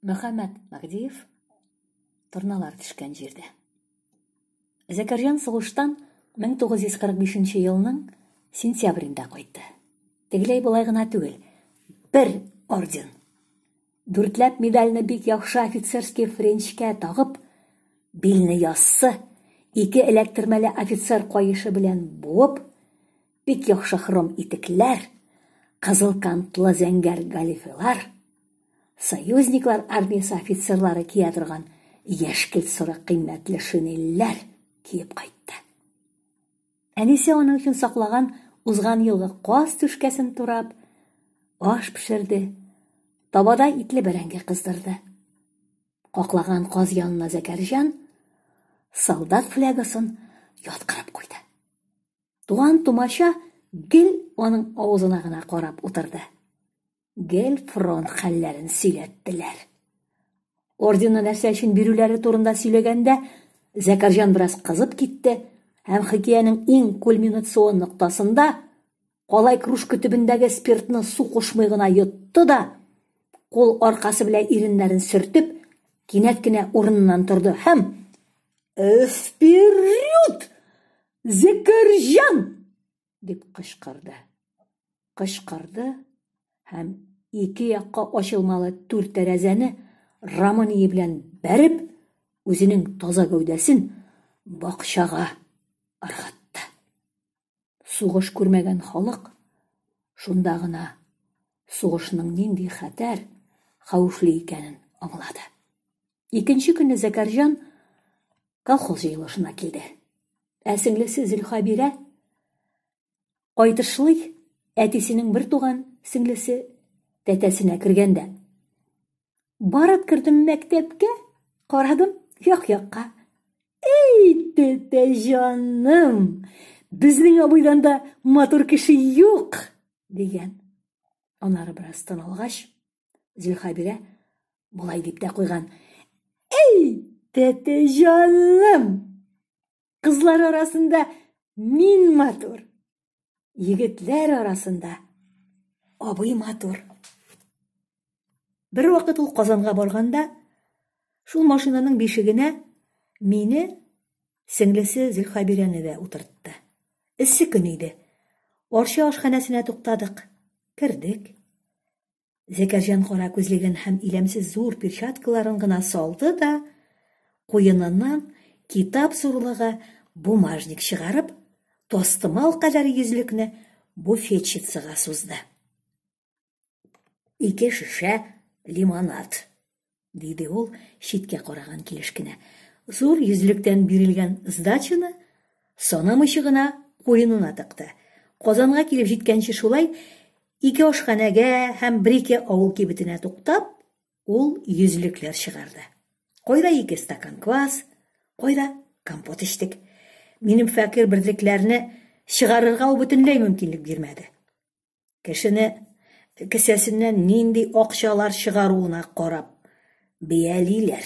Мөхәммәт Мәһдиев Торналар төшкән җирдә. Зәкәрҗан сугыштан 1945 елның сентябрендә кайтты. Тегеләй болай гына түгел, бер орден. Дүртләп медальне бик яхшы офицерский френчкә тагып, билне яссы, ике эләктермәле офицер каешы белән буып, бик яхшы хром итекләр, кызыл кантлы зәңгәр галифелар, союзниклар армиясе офицерлары кия торган яшькелт соры кыйммәтле шинельләр киеп кайтты. Әнисе аның өчен саклаган узган елгы каз түшкәсен турап, аш пешерде, табада итле бәрәңге кыздырды. Каклаган каз янына Зәкәрҗан солдат флягасын яткырып куйды. Туган тумача гел аның авызына гына карап утырды. Гел фронт хәлләрен сөйләттеләр. Орденны нәрсә өчен бирүләре турында сөйләгәндә, Зәкәрҗан бераз кызып китте һәм хикәянең иң кульминацион ноктасында калай кружка төбендәге спиртны су кушмый гына йотты да, кул аркасы белән иреннәрен сөртеп, кинәт кенә урыныннан торды һәм «Вперед! Зәкәрҗан!» дип кычкырды. Кычкырды һәм ике якка ачылмалы түр тәрәзәне рамы-ние белән бәреп, үзенең таза гәүдәсен бакчага ыргытты. Сугыш күрмәгән халык шунда гына сугышның нинди хәтәр, хәвефле икәнен аңлады. Икенче көнне Зәкәрҗан колхоз җыелышына килде. Ә сеңлесе Зөлхәбирә кайтышлый әтисенең бер туган сеңлесе тәтәсенә кергәндә барып кердем мәктәпкә, карадым як-якка. Эй, тәтә җаным, безнең абыйдан да матур кеше юк, дигән. Аннары бераз тын алгач, Зөлхәбирә болай дип тә куйган. Эй, тәтә җаным! Кызлар арасында мин матур. Егетләр арасында абый матур. Бер вакыт ул Казанга барганда, шул машинаның бишегенә мине, сеңлесе Зөлхәбирәне дә утыртты. Эссе көн иде. Арча ашханәсенә туктадык. Кердек. Зәкәрҗан кара күзлеген һәм иләмсез зур перчаткаларын гына салды да, куеныннан китап зурлыгы бумажник чыгарып, тастымал кадәр йөзлекне буфетчицага сузды. Ике шешә лимонад, диде ул читкә караган килеш кенә. Зур йөзлектән бирелгән сдачаны санамыйча гына куенына тыкты. Казанга килеп җиткәнче шулай ике ашханәгә һәм бер-ике авыл кибетенә туктап, ул йөзлекләр чыгарды. Кайда ике стакан квас, кайда компот эчтек. Минем фәкыйрь берлекләрне чыгарырга ул бөтенләй мөмкинлек бирмәде. Кешене кесәсеннән нинди акчалар чыгаруына карап бәялиләр,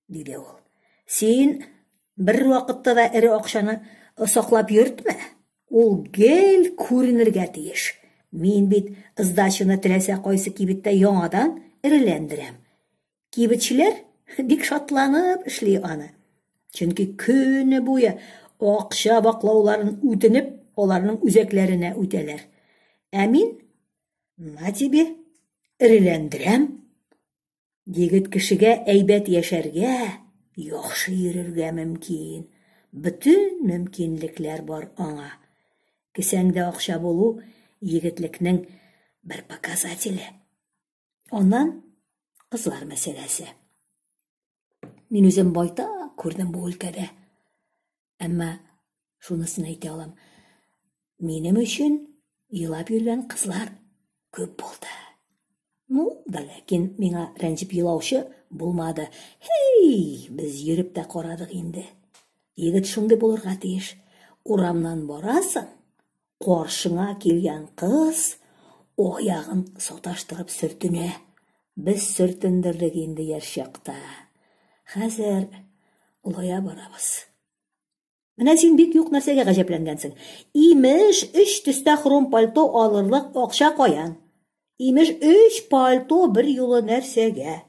диде ул. Син бер вакытта да эре акчаны саклап йөртмә. Ул гел күренергә тиеш. Мин бит сдачаны теләсә кайсы кибеттә яңадан эреләндерәм. Кибетчеләр бик шатланып эшли аны. Чөнки көне буе акча ваклауларын үтенеп, аларның үзәкләренә үтәләр. Ә мин на тебе эреләндерәм. Егет кешегә әйбәт яшәргә, яхшы йөрергә мөмкин. Бөтен мөмкинлекләр бар аңа. Кесәңдә акча булу егетлекнең бер показателе. Аннан кызлар мәсьәләсе. Мин үзем байтак күрдем бу өлкәдә. Әмма шунысын әйтә алам. Минем өчен елап йөргән кызлар күп булды. Ну, да ләкин миңа рәнҗеп елаучы булмады. Һей, без йөреп тә карадык инде. Егет шундый булырга тиеш. Урамнан барасың, Каршыңа килгән кыз аягын саташтырып сөртенә. Без сөртендердек инде яшь чакта. Хәзер олая барабыз. Менә син бик юк нәрсәгә гаҗәпләнгәнсең. Имеш, өч төстә хром пальто алырлык акча каян? Имеш, өч пальто бер юлы нәрсәгә?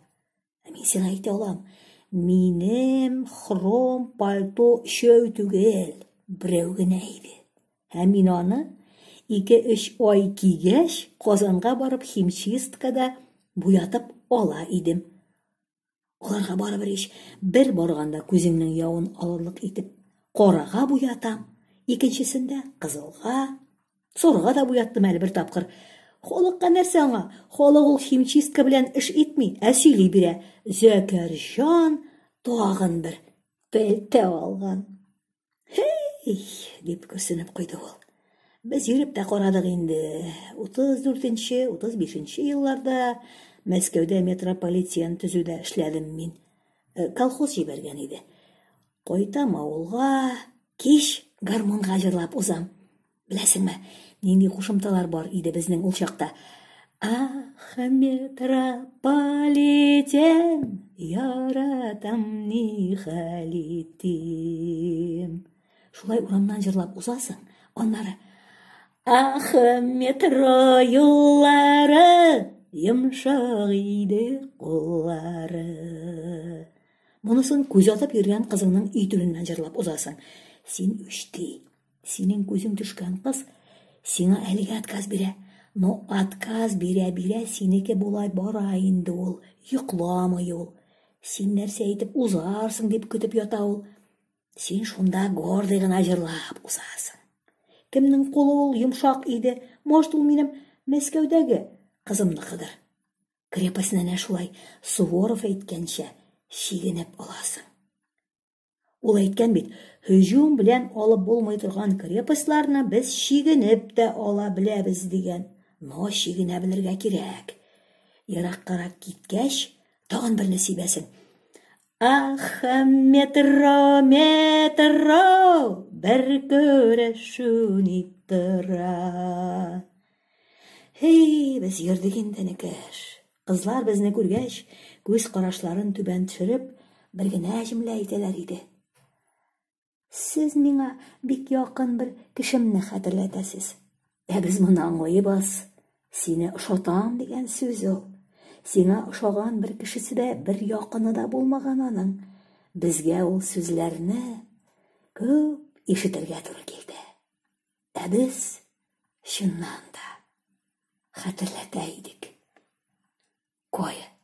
Ә мин сиңа әйтә алам, минем хром пальто өчәү түгел, берәү генә иде. Һәм мин аны ике-өч ай кигәч, Казанга барып химчисткада буятып ала идем. Аларга барыбер ич, бер барганда күзеңнең явын алырлык итеп карага буятам, икенчесендә кызылга, сорыга да буяттым әле бер тапкыр. Халыкка нәрсә аңа? Халык ул химчистка белән эш итми, ә сөйли бирә. Зәкәрҗан тагын бер пәлтә алган. Һей, дип көрсенеп куйды ул. Без йөреп тә карадык инде. 34-нче, 35-нче елларда Мәскәүдә метрополитен төзүдә эшләдем мин. Э, колхоз җибәргән иде. Кайтам авылга, кич гармунга җырлап узам. Беләсеңме, нинди кушымталар бар иде безнең ул чакта? Ах, метрополитен, яратам ни хәл итим. Шулай урамнан җырлап узасың, аннары Ах, метро юллары, йомшак иде куллары. Монысын күз атып йөргән кызыңның өй түреннән җырлап узасың. Син үчти. Синең күзең төшкән кыз сиңа әлегә отказ бирә. Но отказ бирә-бирә синеке болай бара инде ул, йокламый ул. Син нәрсә әйтеп узарсың дип көтеп ята ул. Син шунда гордый гына җырлап узасың. Кемнең кулы ул йомшак иде? Может, ул минем Мәскәүдәге кызымныкыдыр. Крепостьны әнә шулай Суворов әйткәнчә чигенеп аласың. Ул әйткән бит, һөҗүм белән алып булмый торган крепостьларны без чигенеп тә ала беләбез дигән. Но чигенә белергә кирәк. Ераккарак киткәч, тагын берне сибәсең. Ах, метро, метро, бер күрешү ни тора. Һей, без йөрдек инде, энекәш. Кызлар безне күргәч, күз карашларын түбән төшереп, бер генә җөмлә әйтәләр иде. Сез миңа бик якын бер кешемне хәтерләтәсез. Ә без моны аңлыйбыз. Сине ошатам дигән сүз ул. Сиңа ошаган бер кешесе дә, бер якыны да булмаган аның. Безгә ул сүзләрне күп ишетергә туры килде. Ә без чыннан да хәтерләтә идек. Кая?